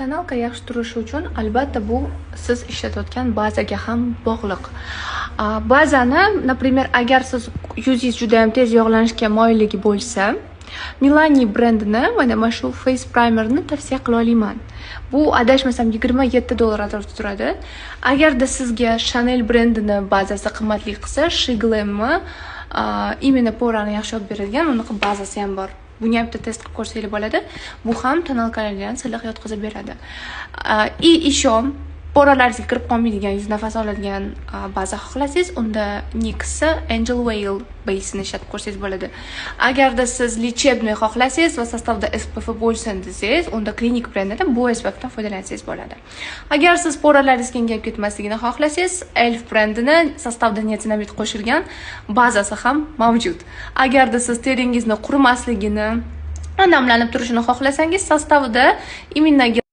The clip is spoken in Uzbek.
Тоналка yaxshi turishi uchun, albatta, bu siz ishlatayotgan bazaga ham bog'liq. Bazani, например, agar siz yuzingiz juda ham tez yog'lanishga moyilligi bo'lsa, Milani brendini mana shu face primerni tavsiya qila olaman. Bu, adashmasam, 27 dollar atrofida turadi. Agarda sizga Chanel brendini bazasi qimmatli qilsa, Sheglamni именно пора ni yaxshi olib beradigan unaqa bazasi ham bor. Buni ham bitta test qilib ko'rsanglar bo'ladi. Bu ham тоналка larni silliq yotqizib beradi. И еще пора laringizga kirib qolmaydigan, yuz nafas oladigan baza xohlasangiz, unda NYX Angel Veil base'ini ishlatib ko'rsangiz bo'ladi. Agarda siz лечебный xohlasangiz va состав da SPF bo'lsin desangiz, unda Clinique brendini bu SPFdan foydalansangiz bo'ladi. Agar siz пора laringiz kengayib ketmasligini xohlasangiz, Elf brendini состав da niacinamid qo'shilgan bazasi ham mavjud. Agarda siz teringizni qurimasligini, namlanib turishini xohlasangiz, состав ida именно